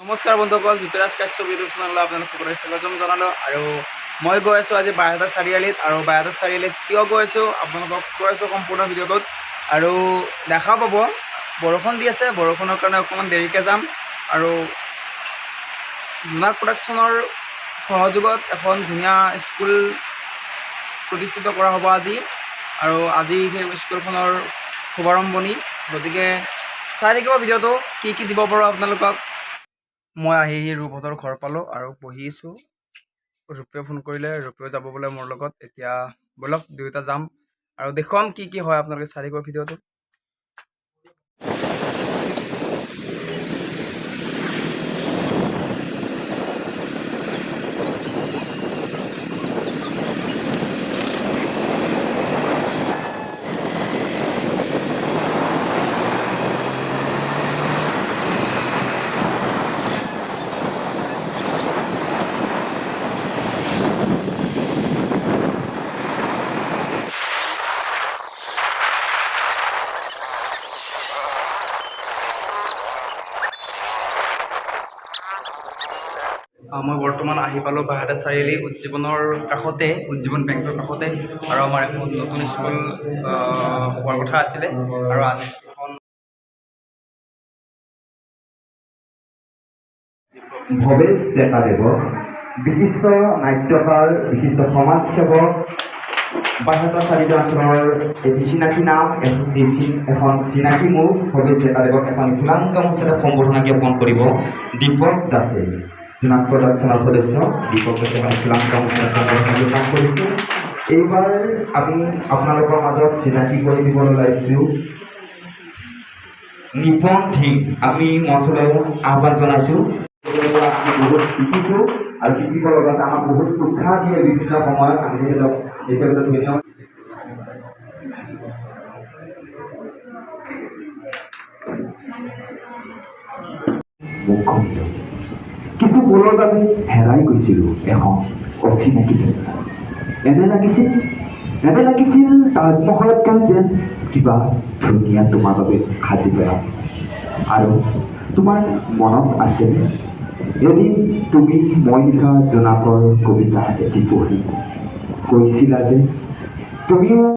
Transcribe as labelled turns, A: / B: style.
A: নমস্কাৰ বন্ধুসকল, জ্যোতিৰাজ কাশ্যপ ইউটিউব চেনেললৈ আপোনালোক সকলোকে স্বাগতম জনালোঁ। আৰু মই গৈ আছোঁ আজি বাইহাটা চাৰিআলিত। আৰু বাইহাটা চাৰিআলিত কিয় গৈ আছোঁ, আপোনালোকক কৈ আছোঁ সম্পূৰ্ণ ভিডিঅ'টোত আৰু দেখা পাব। বৰষুণ দি আছে, বৰষুণৰ কাৰণে অকণমান দেৰিকৈ যাম। আৰু জোনাক প্ৰডাকশ্যনৰ সহযোগত এখন ধুনীয়া স্কুল প্ৰতিষ্ঠিত কৰা হ'ব আজি আৰু আজি সেই স্কুলখনৰ শুভাৰম্ভণি। গতিকে চাই থাকিব ভিডিঅ'টো, কি কি দিব পাৰোঁ আপোনালোকক। মই আহি ৰূপহঁতৰ ঘৰ পালোঁ আৰু বহিছোঁ। ৰূপে ফোন কৰিলে, ৰূপেও যাব বোলে মোৰ লগত। এতিয়া ব'লক, দুয়োটা যাম আৰু দেখুৱাম কি কি হয়। আপোনালোকে চাই থাকিব ভিডিঅ'টো। মই বৰ্তমান আহি পালোঁ বাইহাটা চাৰিআলি, উজ্জীৱনৰ কাষতে, উজ্জীৱন বেংকৰ কাষতে। আৰু আমাৰ এখন নতুন স্কুল হোৱাৰ কথা আছিলে আৰু আজি এখন
B: ভৱেশ ডেকাদেৱ, বিশিষ্ট নাট্যকাৰ, বিশিষ্ট সমাজসেৱক, বাইহাটা চাৰিআলি অঞ্চলৰ এটি চিনাকি নাম, এখন চিনাকি মুখ। ভৱেশ ডেকাদেৱক এখন ফুলাম গামোচাৰে সম্বৰ্ধনা জ্ঞাপন কৰিব দীপক দাসে। জোনাক প্ৰডাকশ্যনৰ সদস্য দীপক দাসে এখন ফুলাম গামোচাৰে সম্বৰ্ধনা জ্ঞাপন কৰিছে। এইবাৰ আমি আপোনালোকৰ মাজত চিনাকি কৰি দিবলৈ ওলাইছোঁ নিপন ধিং। আমি মঞ্চলৈ আহ্বান জনাইছোঁ। আমি বহুত শিকিছোঁ আৰু শিকিব লগা আছে। আমাক বহুত উৎসাহ দিয়ে বিভিন্ন সময়ত। আমি তেখেতক হিচাপে ধন্যবাদ। মুখণ্ড কিছু পলৰ বাবে হেৰাই গৈছিলোঁ এখন অচিনাকি ঠাইত। এনে লাগিছিল তাজমহলতকৈ যেন কিবা ধুনীয়া তোমাৰ বাবে সাজি পেলাম। আৰু তোমাৰ মনত আছেনে, এদিন তুমি মই লিখা জোনাকৰ কবিতা এটি পঢ়ি কৈছিলা যে তুমিও